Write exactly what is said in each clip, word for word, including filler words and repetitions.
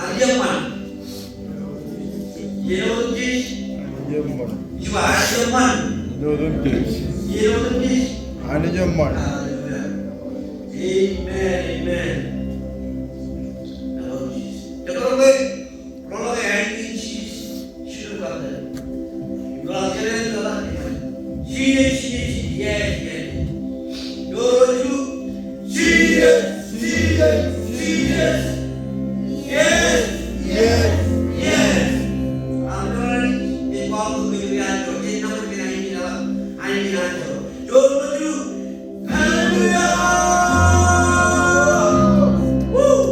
Anij eṃṃan. Iien otemjej. Anij eṃṃan. Ij ba Anij eṃṃan. Iien otemjej. Iien otemjej. Anij eṃṃan. Hallelujah. Amen, amen. Nōbar Jisōs. Jekdọọn ke roñḷọk ke ainikien Jisōs, Jisōs, Jisōs, Jisōs. Jisōs, Jisōs, Jisōs. Yes, yes, yes. Hallelujah. Woo.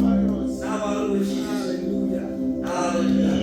Hallelujah. Hallelujah. Hallelujah.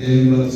Hallelujah.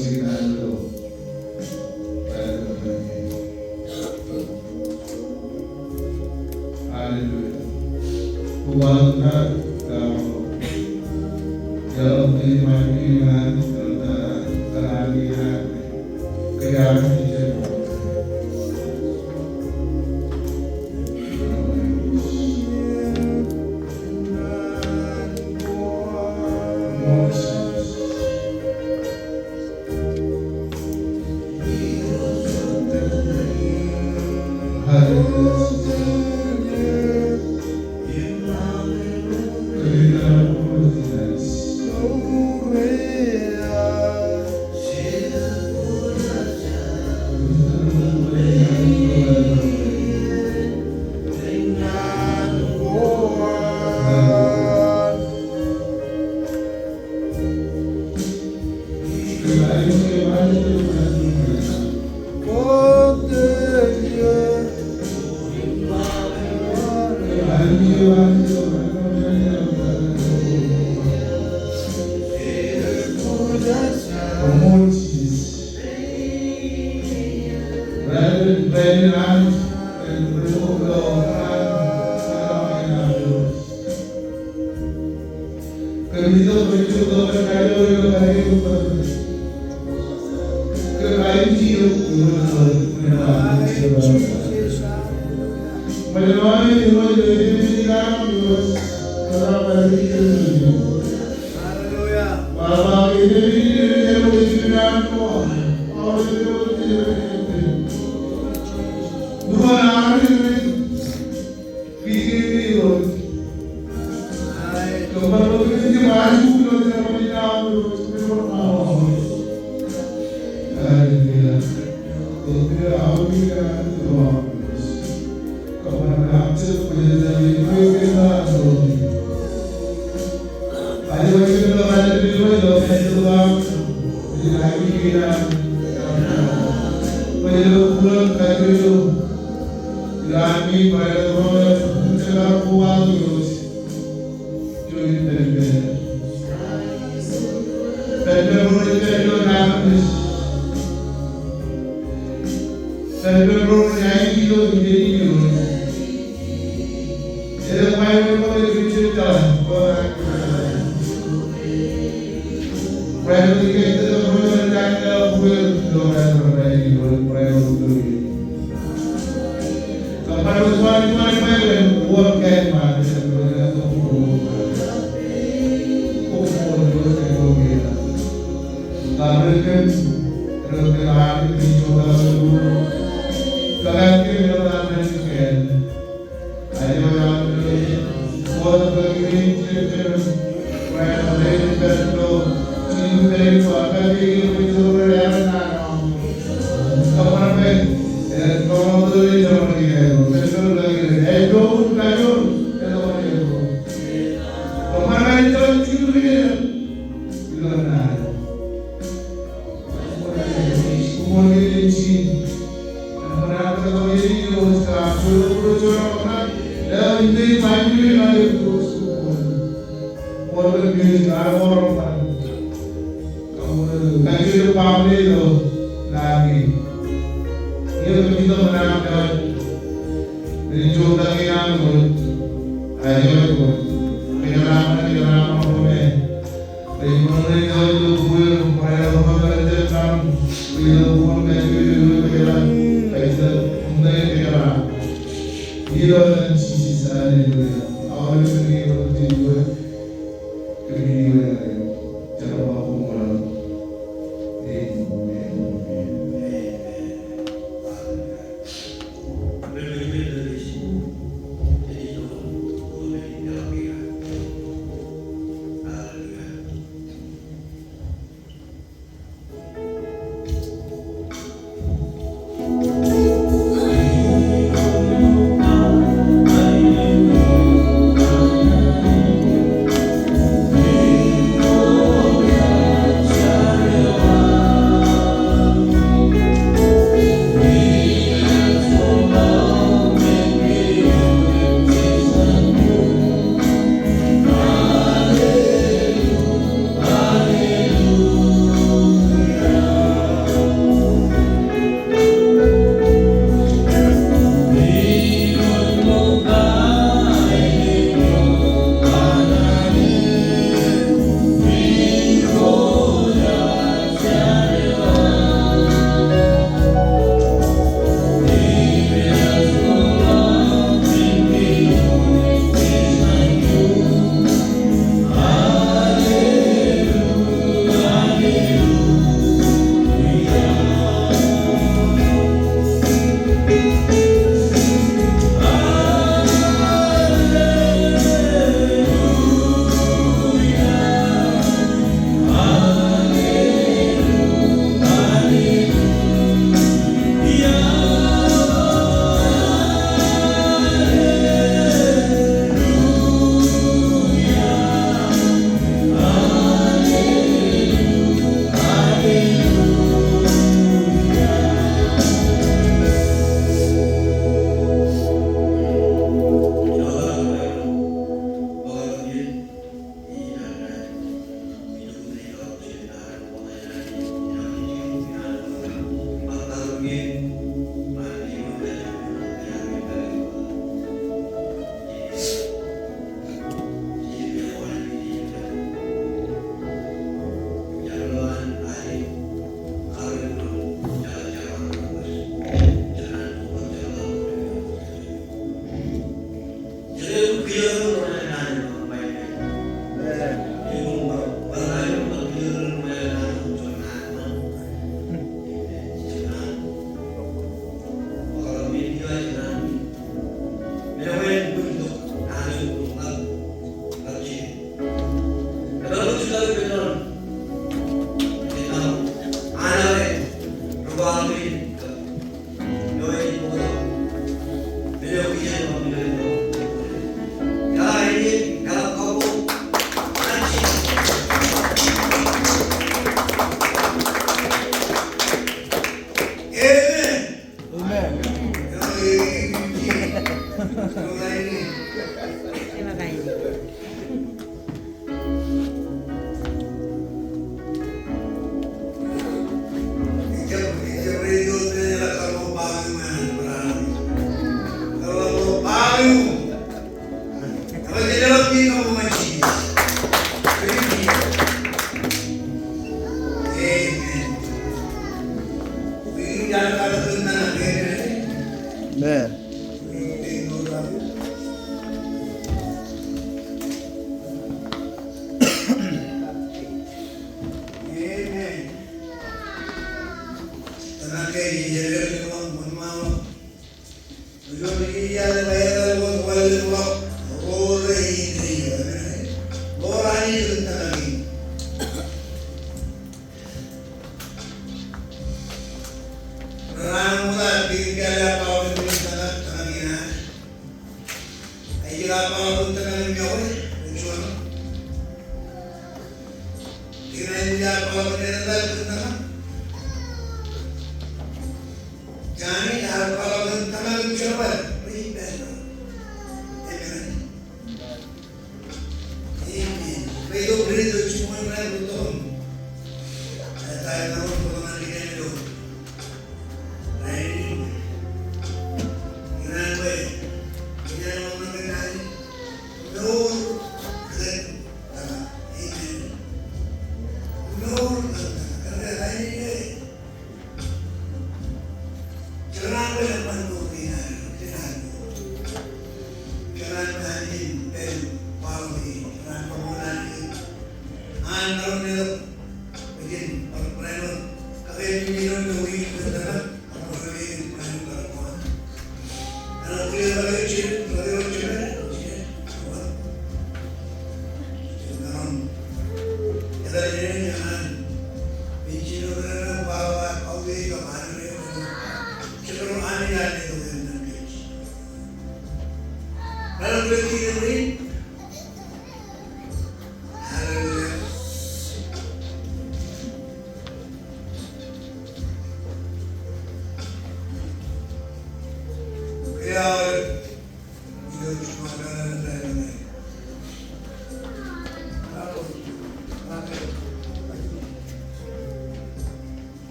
Amen.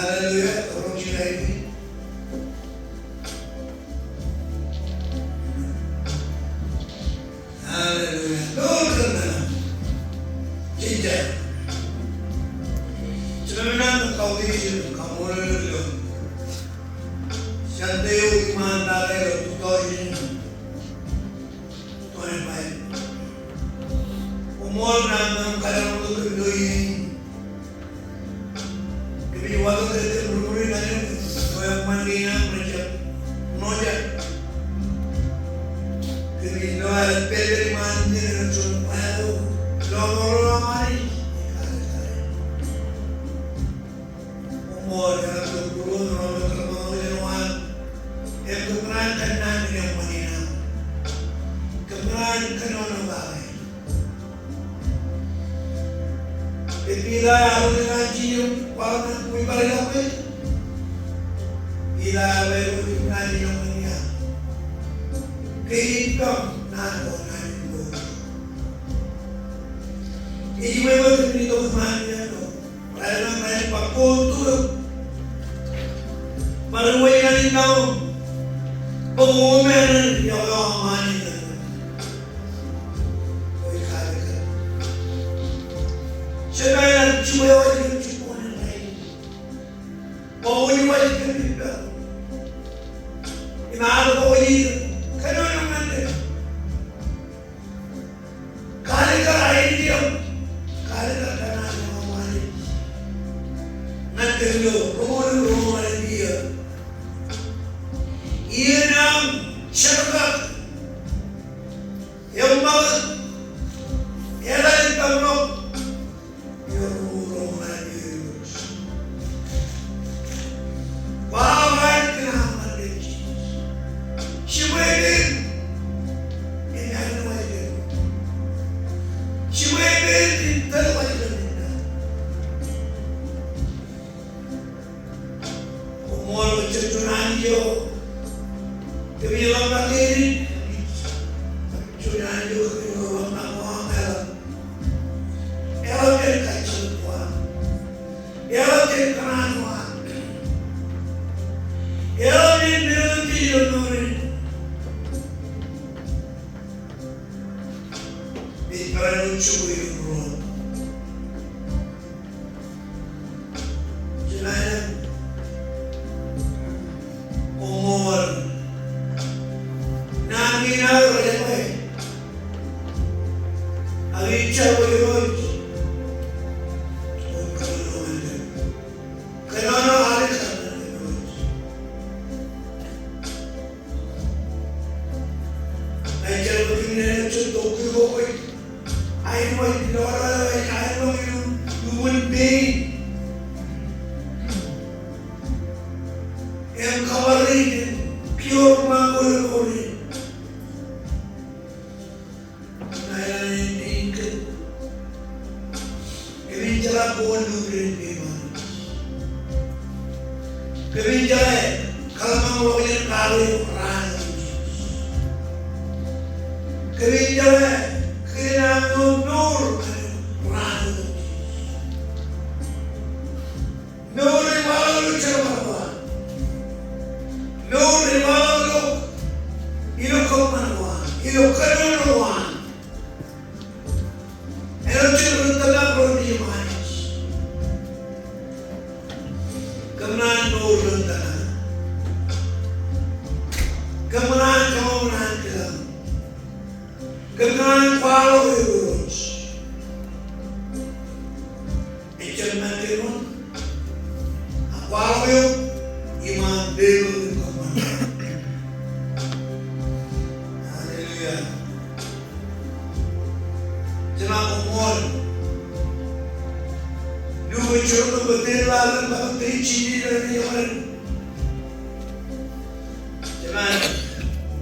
Hallelujah. Hallelujah. Hallelujah. Lord, jinja. Jemem naan kautiej im kaṃṃoolol eok ilo Sunday eo iṃaan ta ilo two thousand twenty-five. Koṃṃool naan eo im kaḷeoḷ tok ilo iien in. Kōmij watōk kōm ri ṃuri ñan eok, eo eṃṃan kein aṃ rej jab ṇoja. Kōmij lo aer pād ilo iṃaan in, ilo juon bwe eo, lo ṃool eo aṃ Anij. Koṃṃool, eḷap tok būruon ro rej kōṃṃan ilo iien in. Im kōṃṃan kōnnaan in eṃṃan in aṃ. Kōṃṃan kōnono kake. Im ilo aō ḷọk ñan Jisōs im kwaḷọk ñan kwe bar ḷọk ke. Ilo aō ḷọk ñan Jisōs im ñan Jisōs. Ke ej ippām naan ko, naan ko. Ej ippām naan ko. Rainin, rainin, bar koṃ to. Bar wōj ñan ilo aō. Bōk wōj ñan ilo aō. Bar wōj ñan ilo aō. Bar wōj ñan ilo aō. Bar wōj ñan ilo aō. Im bar wōj ñan ilo aō. Kaalikkar ainikiōṃ, kaalikkar kōṇaan eo aṃ Anij. Ñan kōm ilo roñoul, roñoul im eoon. Iien aṃ, jerkak, eṃṃakūt, etal ippaṃ ḷọk. Ilo roñoul, roñoul im eoon. Ba, ba, kōn aṃ Anij. Jibwe kōm. Im āinwōt kōm. Jibwe kōm im tōl wōj kōm. Koṃṃool kōn juon Anij eo kōmij ḷōmṇak kōn. Juon Anij eo kōmij ḷōmṇak kōn aṃ eḷap. Eḷap kōn kajjitōk ko aṃ. Eḷap kōn kōṇaan ko aṃ. Eḷap kōn men eo kōmij ilo mour in. Ij barāinwōt jibwe ilo būruon. Juon alen, koṃṃool. im kōṃṃan in, pure ṃaṃ ko in. Ṇa eo ej dik. Kōmij jeḷā bōlen lukkuun in pepa. Kōmij jeḷā kōḷmānḷọkjeṇ kake raan. Kōmij jeḷā kōn an mour raan. Mour ej waḷọk ilo jerbal ko an. Mour ej waḷọk ilo, ilo kōṃṃan ko an, ilo kōnono ko an. Āinwōt jen ri tōmak ro nejiṃ Anij. Kōṃṃan mour ri tōmak. Kōṃṃan, kōṃṃan kilañ. Kōṃṃan kwaḷọk eok Irooj. Ejjab men kein wōt. Ak kwaḷọk eok iṃaan pepe in kōṃṃan. Hallelujah. Jenaaj koṃṃool. Lukkuun eo ej jeḷā bwe iten ḷalem baptijin eo ej jeḷā. Jenaaj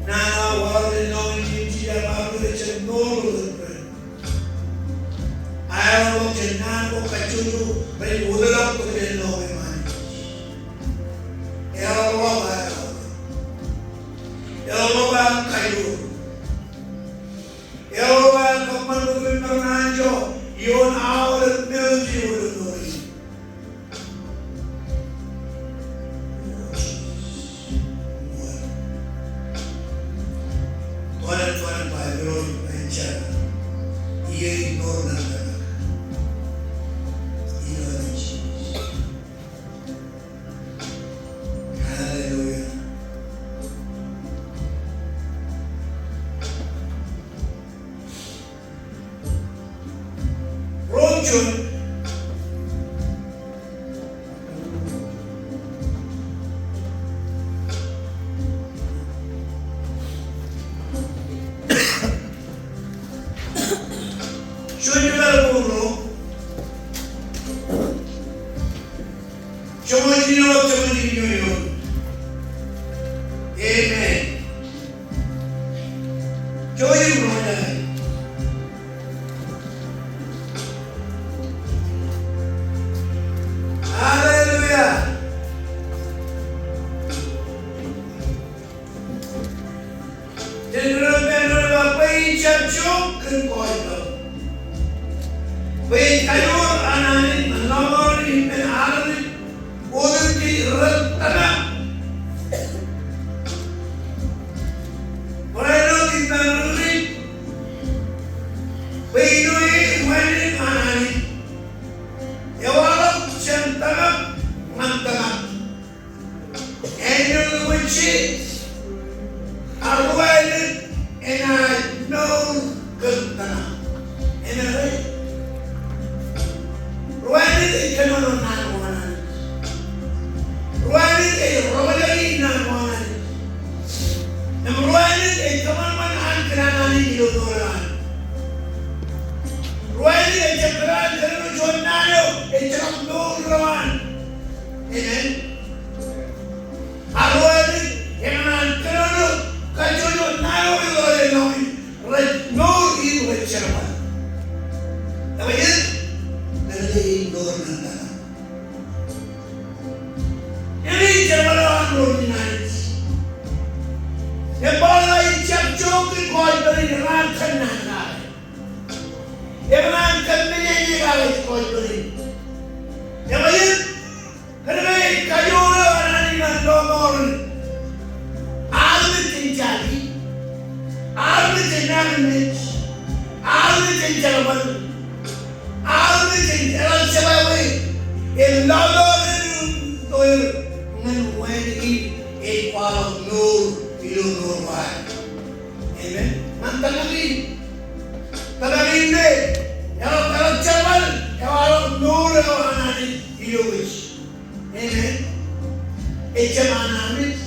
nana waḷọk ilo ijin eo ej jeḷā bwe jen mour ri tōmak. Aolep jen naan ko kajjojo rej wōtlọk bwe jen lọmọọr iṃaan. Eḷap ḷọk aolep. Eḷap ḷọk aolep kajoor. Eḷap ḷọk aolep kōṃṃan bwe jen maroñ anjọ ioon aolep mour eo ej wōtlọk. Hallelujah. Rom juon. Juon jebta ḷọk Rom. Joñoul jiljino, joñoul jiljino. Amen. Joñoul jiljino. Hallelujah. Jen ri tōmak ro ej ba bwe ij jab jook kōn kōjparok bwe ij kajoor an Anij ñan lọmọọren ippān armej otemjej rej tōmak. Barāinwōt ij ba ñan ri tōmak bwe ilo e wānōk an Anij ewaḷọk jān tōmak ñan tōmak. Āinwōt ri tōmak, ak ri wānōk enaaj mour kōn tōmak. Amen, right? Ri wānōk ej kōnono naan ko an Anij. Ri wānōk ej roñjake naan ko an Anij. Im ri wānōk ej kōṃanṃan an kōn an Anij ilo mour eo an. Ri wānōk ejjab kōṇaan kōnono juon naan eo ejjab mour eo an. Amen. Ak ri wānōk ekōṇaan kōnono kajjojo naan eo rej lọle ḷọk im rej mour im rej jerbal. Ebajeet? Ñe ej mour ñan tōmak. Eñin jerbal eo an ro nejiṃ Anij. Im Paul ej ba ij jab jook kōn kōjparok in, ekōṇaan kōnnaan kake. Ekōṇaan kōnmejeje kake kōjparok in. Ebajeet? Kōnke ej kajoor eo an Anij ñan lọmọọren armej jān jaje, armej jān armej, armej jān jerbal, armej jān jerbal, jerbal eo, im lọmọọren in, to er ñan wānōk in ej kwaḷọk mour ilo mour eo an. Amen. Ñan tōmak in. Tōmak in ej, eḷap, eḷap jerbal, ewaḷọk mour eo an Anij ilo kōj. Amen. Ejjab an armej,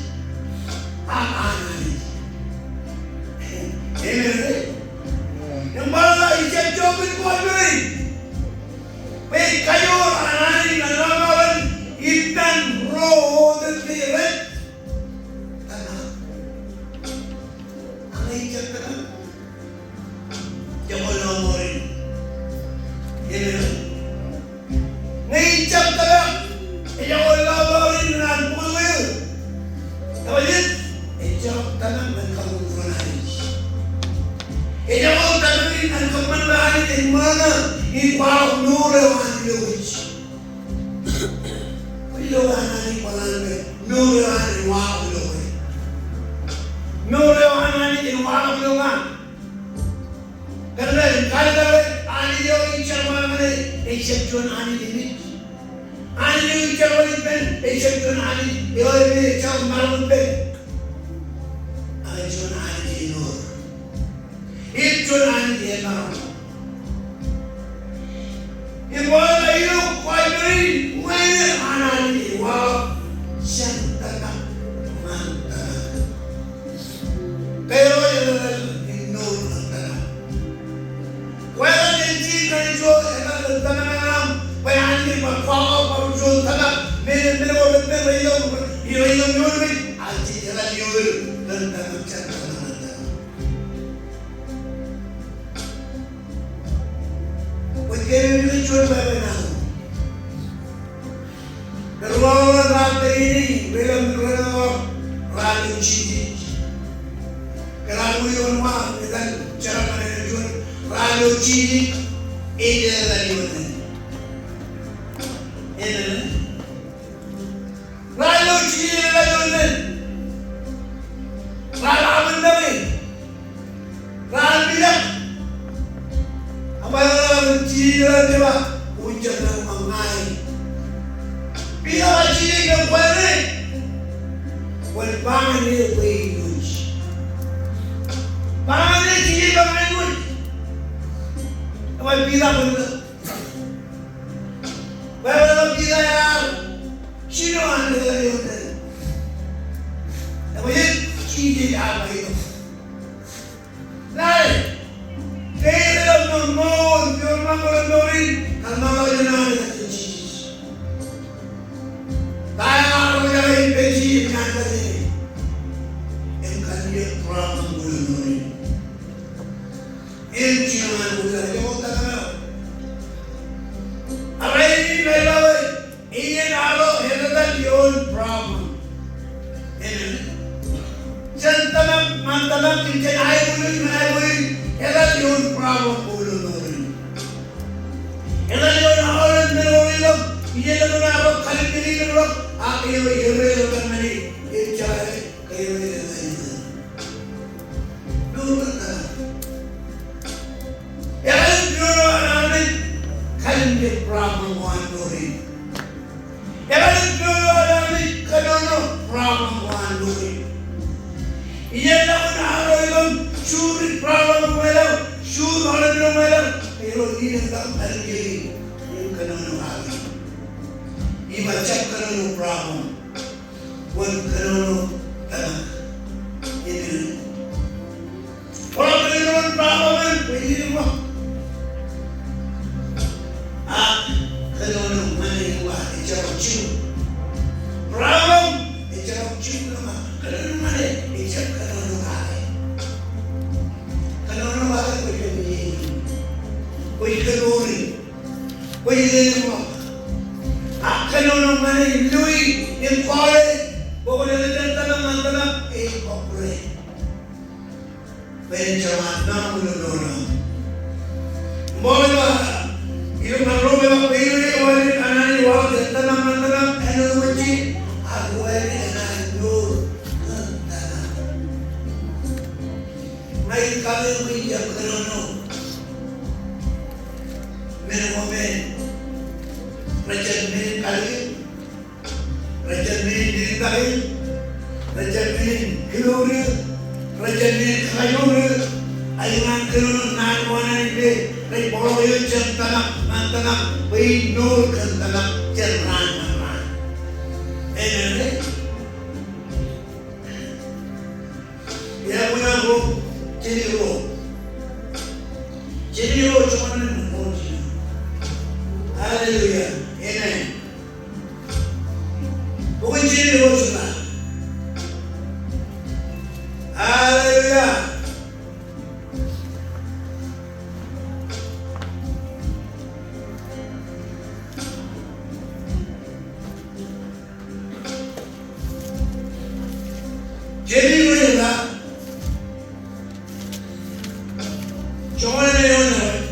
ak an Anij. Amen, right? Im Paul ej ba ij jab jook kōn kōjparok in bwe ij kajoor an Anij ñan lọmọọren ippān ro otemjej rej Anij en ṃōṇōṇō in kwaḷọk mour eo an ilo kōj. Ilo an Anij kwaḷọk mour eo an en kwaḷọk ilo kōj. Mour eo an Anij en kwaḷọk ilo ña. Kōn ke in kalikkar Anij eo ij jerbal ñan e, ejjab juon Anij eṃōj. Anij eo ij jerbal ippān, ejjab juon Anij eo eṃōj, ejjab maroñ ippān. Ak juon Anij eṃour. Ej juon Anij emaroñ. Im ṃool ilo Baibōḷ in, ṃweo an Anij ej waḷọk jān tōmak ñan tōmak. Ke eo eḷap im mour ñan tōmak. Kwōjeḷā ke ej jijet ñan ijo eḷap im tōmak eo aṃ, bwe Anij ej bar kwaḷọk bar juon tōmak, men, men ko rej pād ilo, ilo, ilo mour eo aṃ, ak ej eḷap ioon, kōn tōmak jān tōmak ñan tōmak. Kwōj ke men eo juon bwe bwe naan. Kōn ruo ro raar tōl in, ro ilo, ro ilo, raar lo jiljilimjuon. Kōn ruo ro raar tōl in, raar lo jiljilimjuon, raar lo jiljilimjuon, ej eḷap ioon. Amen. Raar lo jiljilimjuon, raar lo jiljilimjuon. Raar lo jiljilimjuon. Raar lo jiljilimjuon. Raar lo jiljilimjuon. Ak ba, raar lo jiljilimjuon ba, kwōj jab ḷōmṇak ña e. Piter ej jiljilimjuon bwe en, kwōn ba ñan e bwe in wōj. Ba ñan e jiljilimjuon bwe in wōj. Ak ba Piter kwōn lo. Bwe, bwe, bwe Piter ear jino an eḷap ioon. Bwe ej jiljilimjuon bwe in wōj. Ña e, ke ej eḷap ioon mour, ioon mour, mour in, kōn mour in an Jisōs. Ta eo ear roñjake ippān Jisōs ñan kōj e. Im kōn ej problem ko ilo mour in. Im jino an ko ilo mour in. Ak ej, ej, ej, Iien arro etetal ioon problem. Amen. Jān tōmak ñan tōmak im jān aiboojoj ñan aiboojoj, etal ioon problem ko ilo mour in. Etal ioon aolep men ko ilo, iien eo arro kallimjek ilo, ak ilo, ilo, ilo, ilo, ilo, ilo, ilo, ilo, ilo, Ekar ej kōnono an Anij kōn problem ko an mour in. Ekar ej kōnono an Anij kōnono problem ko an mour in. Iien eo arro ilo, juon problem ko ilo, juon problem ko ilo, ilo iien eo kōnono an Anij. Im kōnono an Anij. Im ejjab kōnono problem. Kwōn kōnono tōmak. Amen. Kwōn kōnono tōmak, amen. Kwōn kōnono. Ak kōnono ñan e, ejjab jilu. Problem, ejjab jilu ḷọk. Kōnono ñan e, ejjab kōnono kake. Kōnono kake, kwōj kōnono. Kwōj kōnono. Kwōj kōnono. Ak kōnono ñan e, loi, im kọọle, bwe kwōn etal jān tōmak ñan tōmak, ej kọkkure. Bwe en jab ḷōmṇak ilo mour in. Ṃool eo, ilo ñan Rom eo, bwe ilo eo an Anij waḷọk jān tōmak ñan tōmak, āinwōt ej, ak ilo eo an Anij mour ñan tōmak. Ña ij kōnono, ij kōnono. Men ko me, rejjab men in kallimjek, rejjab men in likjab, rejjab men in kiloor, rejjab men in kakajoor, ak ñan kōnono naan ko an Anij me rej bōkḷọk eō jān tōmak ñan tōmak, bwe in mour kōn tōmak jān raan ñan raan. Amen. Ear bar ro, jeni ro. Jeni ro, joñan men ro. Hallelujah. Amen. Bok in Jeni ro jota. Hallelujah. Jeni ro jota. Joñan men eo ṇe.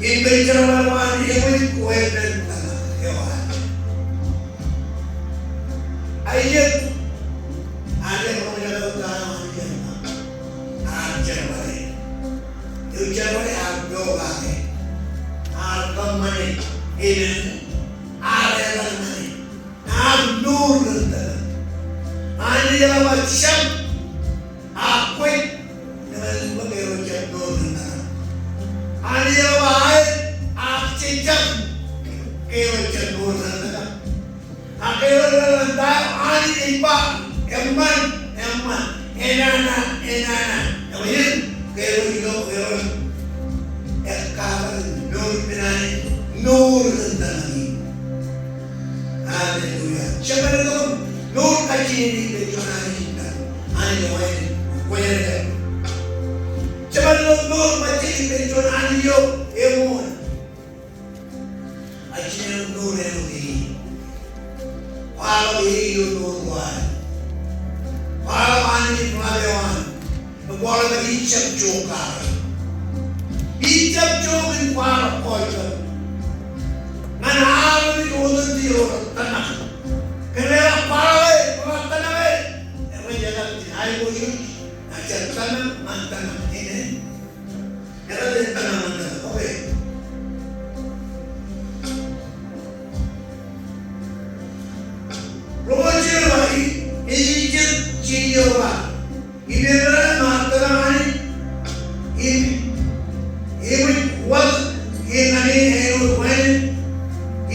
Im kōn jerbal ko an eṃōj kwe pen tōmak eo an. Aijet, Anij ear roñjake ta eo Anij ear ba. Ear jerbale. Eo jerbale ear pokake. Ear kōṃṃane. Amen. Ear etal ṃane. Ear mour kōn tōmak. Anij eḷap aō jab, ak kwōj, ñe ej bōk eo jab mour kōn tōmak. Anij eḷap aer, ak jejjab, ke eo jab mour kōn tōmak. Ak ke eo ej ba, Anij ej ba, eṃṃan, eṃṃan, enana, enana. Eo ej, ke eo ej, eo ej, ekkā kar mour kōn Anij, mour kōn tōmak in. Hallelujah. Jeban tok mour kajjien in ippān juon Anij in, Anij eo ej kwōjarjar. Jeban tok mour kajjien in ippān juon Anij eo eṃṃan. Ajjien mour eo ej. Kwaḷọk e ilo mour ko ad. Kwaḷọk Anij in ḷap eo an. Im kwaḷọk ijjab jook kake. Ijjab jook in kwaḷọk kōjkan. Ñan armej otemjej ro rej tōmak. Kōn eḷap kwaḷọk e, eḷap tōmak e. Rej etal ijin aiboojoj, ejjab tōmak ñan tōmak. Amen. Etal ijin tōmak ñan tōmak. Okay. Ro ej ba, ej, ej, ej, ej ba. Im ebar ṃaat tōmak Anij, im, im wōt, im ñan e āinwōt wānōk,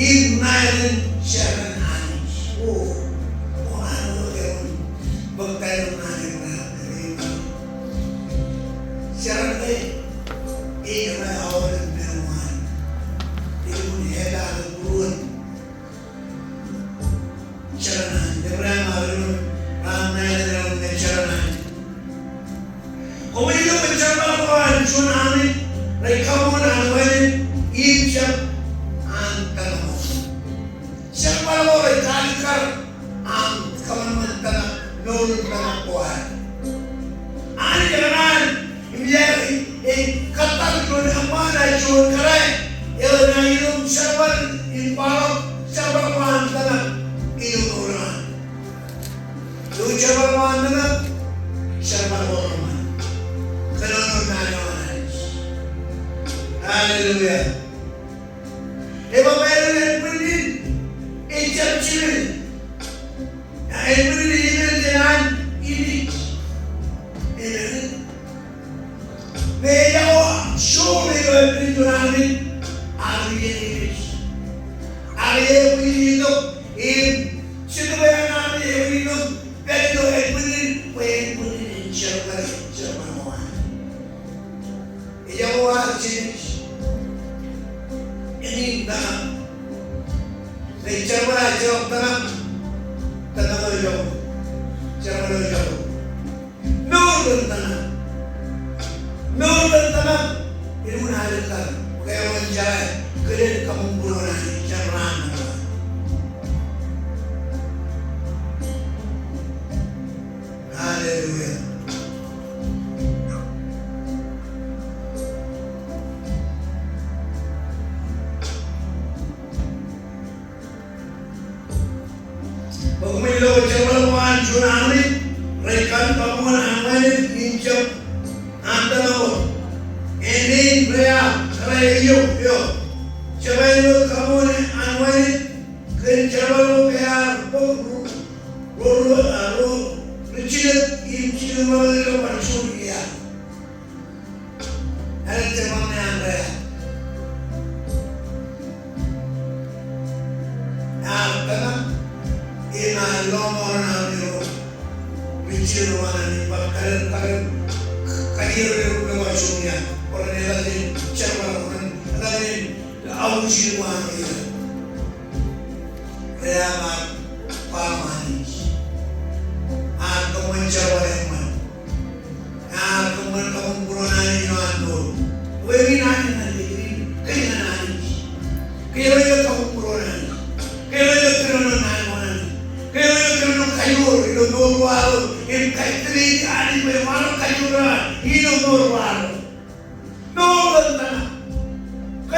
im ṇa etan jeran Anij. O, o, an wōt eoon, bōk taitōḷ ṇa etan Anij. Jeran e, ej ṇa eoon men wānōk. Ej wōt etan Anij. Jeran Anij, Ebream ear ilo, ṇa etan eo ṇe jeran Anij. Koṃij lo bwe jerbal ko an juon armej rej kaṃool an wānōk im jab an tōmak. Jerbal ko rej kaalikkar an kōṃanṃan tōmak, mour in tōmak ko ad. Anij ekōṇaan im iar, ej kōttar juon eṃṃaan, juon kōrā eo ṇa ilo jerbal im kwaḷọk jerbal ko an tōmak ilo mour eo an. Ilo jerbal ko an tōmak, jerbal ko rej kōṃṃan kōnono naan eo an Anij. Hallelujah. Ej ba ilo ānbwinnin, ejjab jimin. Ānbwinnin ej ippān an imej. Amen. Ñe ejako show ilo ānbwinnin juon armej, armej en imej. Ak ewi itok, im, jitōb eo an armej ewi itok, pād ilo ānbwinnin, bwe ānbwinnin en jerbal, jerbal ko an. Ejako ad jemej. Eñin tōmak. Ñe jerbal ej jab tōmak, tōmak eo ejako. Jerbal eo ejako. Mour kōn tōmak. Mour kōn tōmak. Elukkuun ad etal. Ke eo an jerbal. Kōn kaṃṃoolol Anij, jerbal an tōmak. Hallelujah. Bwe koṃij lo bwe jerbal ko an juon armej rej kar kaṃool an wānōk im jab an tōmak wōt. Eñin reaar, kōrā eo, eo. Jab āinwōt kaṃool an wānōk, kōn jerbal ko ear bōk ro, ro, ro, a, ro, ro jilōk im jilōk ḷọk ilo bar juon ia. Āinwōt jerbal ṇe an reaar. Ear tōmak, im ear lọmọọren armej ro. Ri jilōk ro an Anij, bar kōrā, kōrā, kōrā ro ilo bar juon ia. Bwe ren etal ijin jerbal, bwe ren etal ijin aujin ko an reaar. Reaar bar ba Anij. Ear kōṃṃan jerbal eṃṃan. Ear kōṃṃan kaṃṃoolol Anij ilo an mour. Bwe eñin Anij, Anij, eñin, kōn ñan Anij. Ke eo ej kaṃṃoolol Anij. Ke eo ej kōnono naan ko an Anij. Ke eo ej kōnono kajoor ilo mour ko aō. Im kajjitōk Anij bwe ewaḷọk kajoor eo an ilo mour ko aō. Mour kōn tōmak. Ke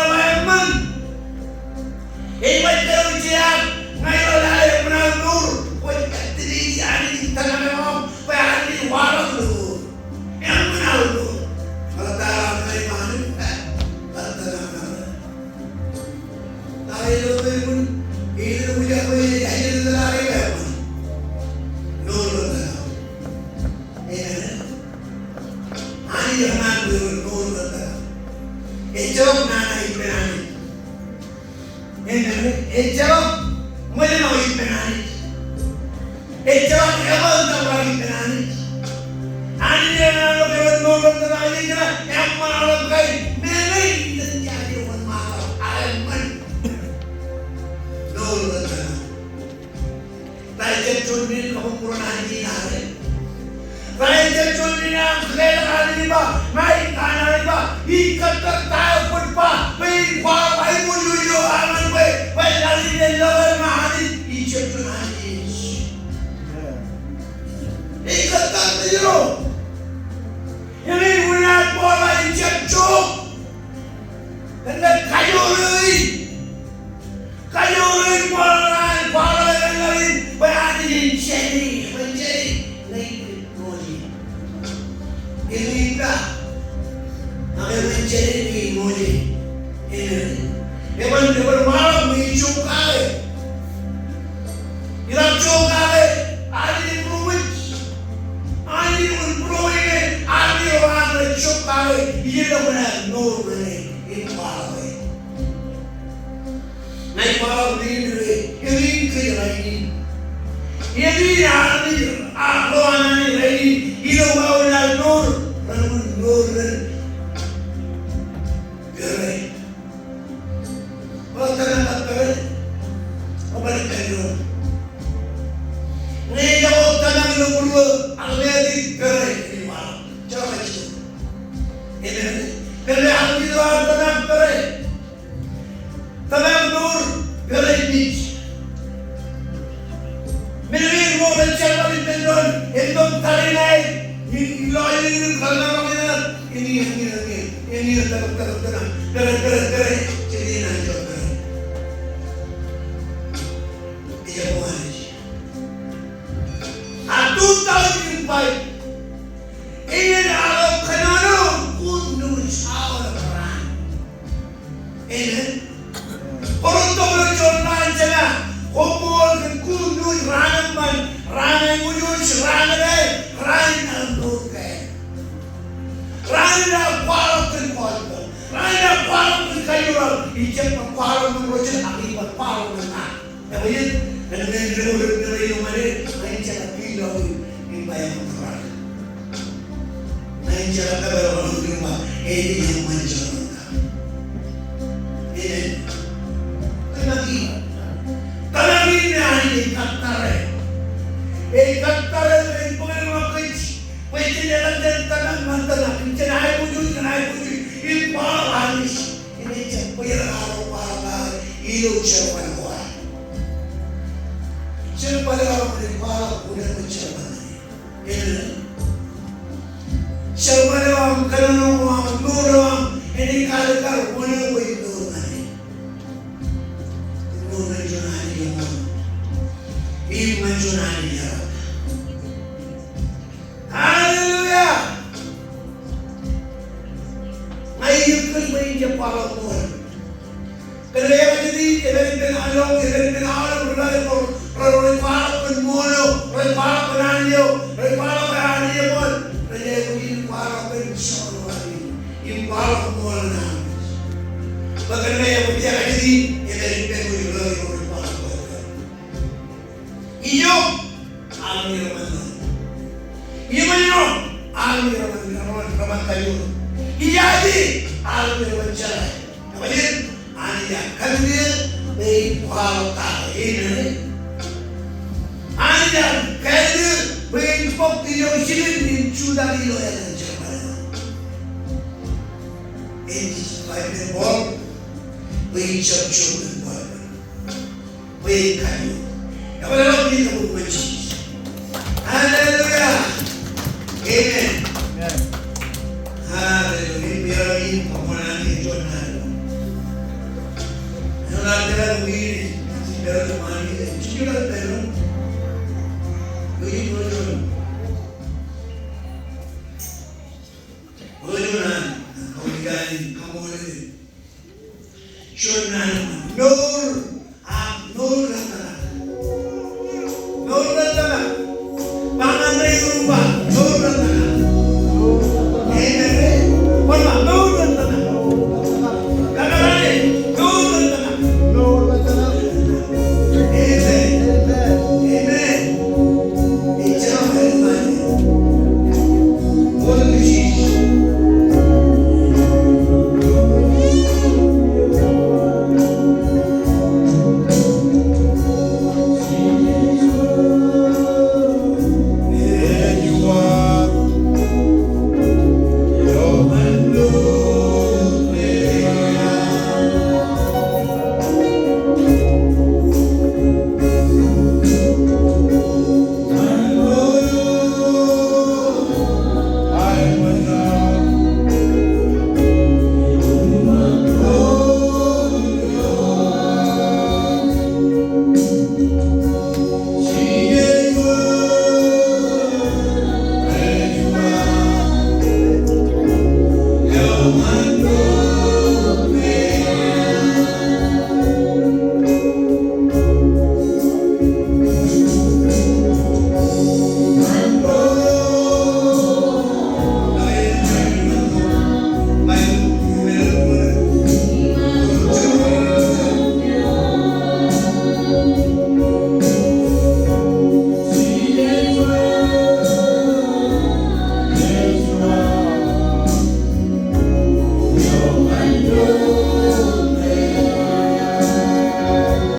eo eṃṃan. Ej bar kōnono jeak ña ilo lale eṃṃan aō mour, kwōj kōttāik Anij in tōmak eo aṃ bwe Anij ej waḷọk ilo mour. Eṃṃan aō mour. Ṃokta eo aṃ ṇe ṃaan in, ṃokta eo aṃ ṇe. Lale ilo mour in, ilo mour in, ilo mour in. Amen. Anij ej kōṇaan bwe mour eo ej tōmak. Ejjeḷọk nana ippān Anij. Amen. Ejjeḷọk ṃōjṇọ ippān Anij. Ejjeḷọk eban tōprak ippān Anij. Anij ej kōṇaan bwe mour eo ej tōmak, ej kōṇaan eṃṃan aolep kain meñe iten jaje wōnṃaanḷọk, ak eṃṃan. Mour eo ej tōmak. Rej jab juon men kabuñbūruon Anij in arro. Rej jab juon men aṃ kile Anij in ba, ña ij kōṇaan ba, ij kōttar ta eo kwōj ba, bwe in kwaḷọk aiboojoj eo aṃ ñan bwe, bwe laḷ in en lọke ña Anij, ij jab juon Anij in. Ij kōttar ta eo. Eñin unin an Paul ba ij jab jook. Kōn ke kajoor eo in. Kajoor eo in Paul ej kwaḷọk ñan laḷ in bwe Anij en jāde, bwe en jāde ñe ij ṃool. Eñin ba, ak bwe en jāde ñe ij ṃool. Amen. Eban, eban waḷọk ñe ij jook kake. Iḷak jook kake, Anij en būroṃōj. Anij en būroṃōj ñe, Anij eo an rej jook kake, ijellọkuṇ mour ñan e, en kwaḷọk e. Ña ij kwaḷọk ijin, eñin kōj rainin. Eñin armej ro an Anij rainin ilo wāween aō mour, ren unin mour ren pere. Ṃokta eo aṃ pere, ṃokta eo aṃ pere. Ñe ejako tōmak ilo būruō, ak meḷeḷe pere, ej waḷọk. Jeḷā ṃōj. Amen. Pere, ak ilo aō tōmak pere. Tōmak mour, pere ej mej. Men eo ej mour ej jerbal ippān doon, en doon tariṇae, in lọjilñiin kōḷmānḷọkjeṇ, in iien, in iien, in iien, tōmak, tōmak, tōmak, pere, pere, pere, jen iien an juon pere. Ejako Anij. Ak two thousand five, iien aolep kōnono good news aolep raan. Amen. Kwōj tok ilo juon raan jeḷā, koṃṃool kōn good news raan eṃṃan, raan aiboojoj, raan etal, raan in aō mour kāāl. Raan in aō kwaḷọk kōn gospel, raan in aō kwaḷọk kōn kajoor aō, ij jab bar kwaḷọk ñan ro jet, ak ij bar kwaḷọk ñan ña. Ebajeet, kōn men eo rej ṃōk ilo ṃane, ña ij jeḷā pilọk in, in bwe eṃṃan tōprak. Ña ij jeḷā kōpooḷ eo ṃōk in ba, ej eṃṃan jeḷā. Amen. Tōmak in. Tōmak in ñe Anij ej kōttare. Ej kōttare, ej bōk ṃōk kōj. Bwe jen eḷap jān tōmak ñan tōmak, jān aiboojoj ñan aiboojoj, im kwaḷọk Anij, im ejjab bōjrak aō kwaḷọk aō ilo jerbal ko ad. Jerbal eo aṃ rej kwaḷọk, unin eo jerbal eo. Amen. Jerbal eo aṃ, kōnono eo aṃ, mour eo aṃ, enaaj kaalikkar, unin eo ej mour ñan e. Mour ñan juon Anij eṃṃan. Im ñan juon Anij eḷap. Hallelujah! Ña ij itok bwe in jab kwaḷọk ṃool. Kōn ke ekajet in, epād ippān aolep, epād ippān aolep ri-lale ko, rej, rej kwaḷọk kōn ṃool eo, rej kwaḷọk kōn Anij eo, rej kwaḷọk bwe Anij eṃool, rej aikuj in kwaḷọk kōn jerbal eo an, im kwaḷọk ṃool ñan Anij. Bwe kōn ke ekajet in, epād ippān ri-lale ko rej kwaḷọk bwe Ijo, aolep eo rej ṃan. Ijo, aolep eo rej ṃan, rej ṃan kajoor. Ijaje, aolep eo rej ṃan jeḷā. Ebajeet, Anij ear kōttar bwe in kwaḷọk kake. Amen. Anij ear kōttar bwe in bōk ijo jilin in jutak ilo etan jerbal eo. Ej ba ippān Paul bwe in jab jook kōn Paul. Bwe in kajoor. Hallelujah. Amen. Hallelujah.